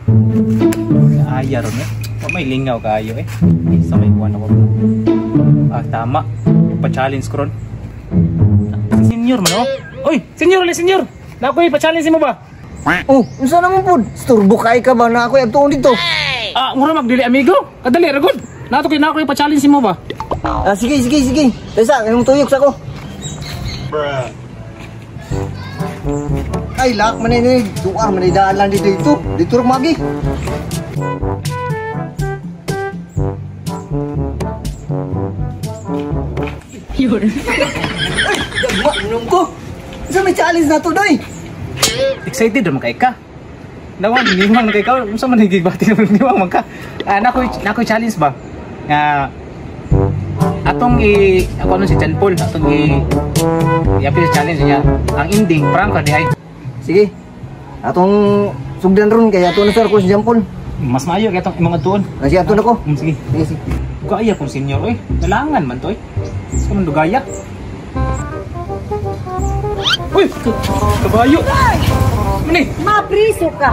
Naaya ron eh. Wa may lingaw kayo eh. Sa may kuwan ako. Ah, tama. Pa-challenge ko ron. Si senior man oh. Oy, senior ulit senior. Na ako'y pa-challenge mo ba? Oh, unsa naman pud? Isturbo kay ka ba na ako'y adtuon dito? Ah, mura magdili amigo. Kadali ra gud. Nato kay na ako'y pa-challenge mo ba? Ah, sige, sige, sige. Tesa, imong tuyok sa ko. Bruh. Ay, lak man ini. Duar man daan lang dito dito. Dito ra magi. Yun. Ay, dagwa nung ko. Unsa may challenge na to doy? Excited ra man kay ka. Nawa nimang kay ka. Unsa man nagibati naman nimang man ka. Ah, nakoy challenge ba? Nga atong i ako ano si John Paul atong i i-apil sa challenge niya. Ang ending prank ka diay. Sige. Atong sugdan ron kay ato na sir ko si John Paul. Mas maayo kay atong imong adtuon. Ah, sige ato na ko. Sige. Sige, sige. Dugaya kung senior oy. Dalangan man to oy. Sa man dugaya. Uy, kabayo. Mani, Mapriso ka.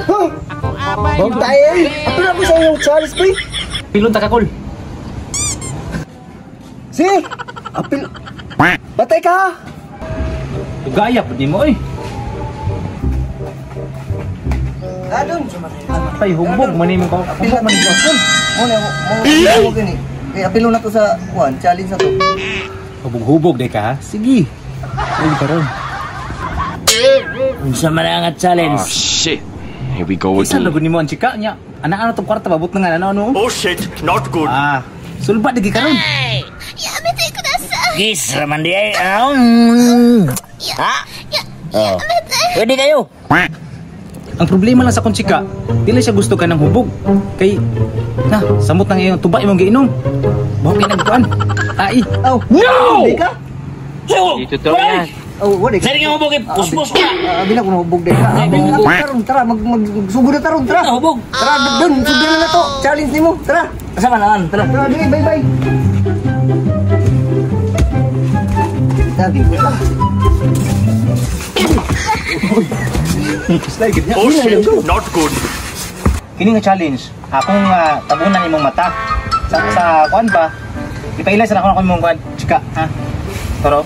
Huh? Bag tayo eh. Ato na ko sa iyong challenge boy. Pilon ta ka kol. Sige. Apil. Batay ka. Dugaya pud nimo oy. Adon. Tay hubog man nimo ka. Hubog man nimo kol. Mo na mo gani. Eh apilo na to sa kuan, challenge na to. Hubog-hubog day ka ha. Sige. Sige karon. Unsa man ang challenge? Oh shit. Here we go Isa again. lagod nimo ang chika nya. Ana-ano tong kwarta babot na nga ano ano. Oh shit, not good. Ah, sulba digi karon. Gis raman di ay. Ha? Oh. Pwede kayo. Ang problema lang sa akong chika, dili siya gusto ka ng hubog. Kay na samot nang iyong tuba imong giinom. Buhok kay nagkuan. Tai. Oh, No! Di ka? Dito to yan. Oh, wala. Sari nga hubog eh. Puspos ka. Abi na ko hubog day ka. Ay, Abi na hubog. karon tara mag magsugod na taron tara. Hubog. Tara dun, sugdan na to. Challenge nimo. Tara. Asa man naman? Tara. Tara dili, bye bye. Sabi ko. Slide gid niya. Oh shit, not good. Kini nga challenge, akong tabunan imong mata. Sa kuan ba? Ipailay sa ako imong kuan, chika, ha? Taro.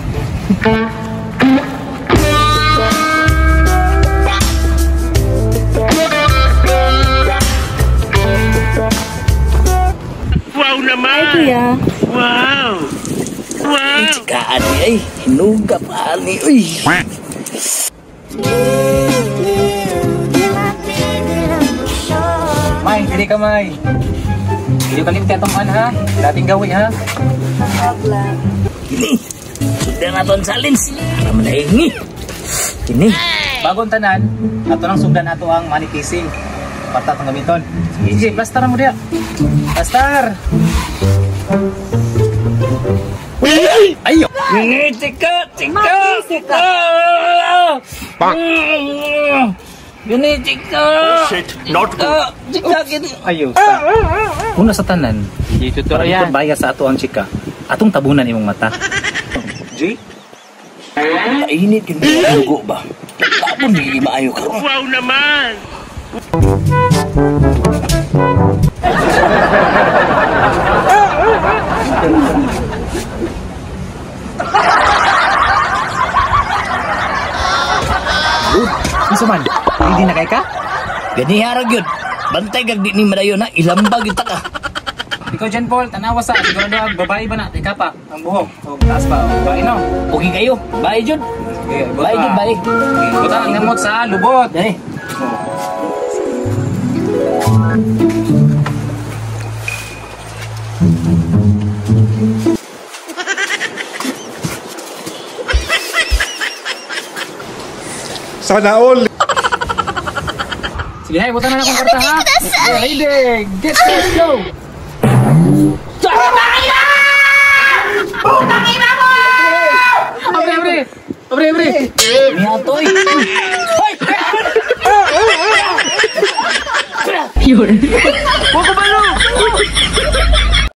Wow naman. Ay, kuya. Wow. Wow. Chikaan ni ay. Hinuga pa ni uy. May, dili ka may. Dili ka limti atong kuan ha. Dating gawi ha. Kini. Sugdan na to ang challenge. Para manahingi. Kini. Bagong tanan, ato nang sugdan ato ang money casing. Parta atong gamiton. Sige, plaster mo diya. Plaster. Ayo. Kini chika, chika. Mapriso ka. Kini chika. Oh shit, not good. Chika kini. Ayo. Una sa tanan, Dito to para ikon baya sa ato ang chika. Atong tabunan imong mata. G? Kainit kini dugo ba? Tapon di maayo karon. Wow naman. Good. Unsa man? Hindi na kay ka? Ganiha ra gyud. Bantay kag di ni madayon na ilambag kita ka. Ikaw John Paul, tanawa sa sigurado ang babae ba na? Ika pa, ang buhok. O taas pa, o babae no. Okay kayo. Bye jud. Sige, Bye jud, bye. Sige, buta ang gamot sa lubot. Dali. Sana all. Sige, hay, buta na akong kwarta ha. Ready, get set, go.